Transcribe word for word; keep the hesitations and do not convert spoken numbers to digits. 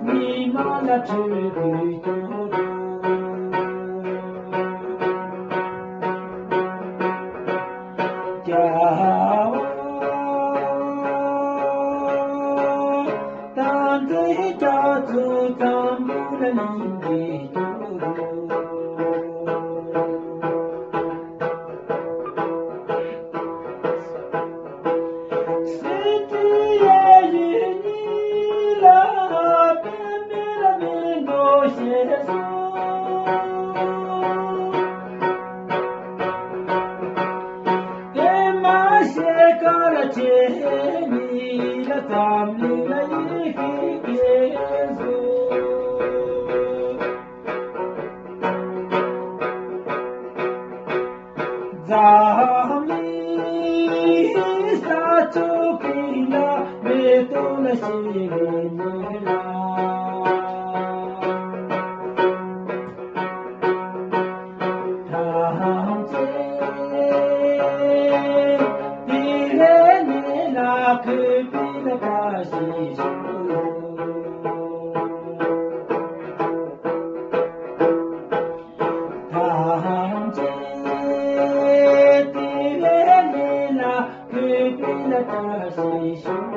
མི་མ་ལ་ཁྲོས་དགོས་ཀྱང་རུང་། རྒྱལ་བ་དམ་ཚིག་རྒྱ་མཚོ་འཛམ་བུ་གླིང་འདིའི་རྒྱུ་རུ། སྲིད་པའི་ཡུལ་གཉིས་ལ་དཔེ་མེད་མི་འགྲོ་ཞེས་གསུངས། དེ་མ་ཤེས་གར་བྱེད་མི་ལ་འཛམ་གླིང་ལ་ཡིད་ཀྱི་སྐྱེ་བཟོ། འཛམ་གླིང་ས་ཕྱོགས་ཀུན་ལ་མེ་ཏོག་ལ་ཞེས་པའི་ཉིན་ལ། ཐམས་ཅད་དེ་ལས་ནི་ལ་གུས་པའི་བཀྲ་ཤིས་ཤོག། ཐམས་ཅད་དེ་ལས་ནི་ལ་གུས་པའི་བཀྲ་ཤིས་ཤོག།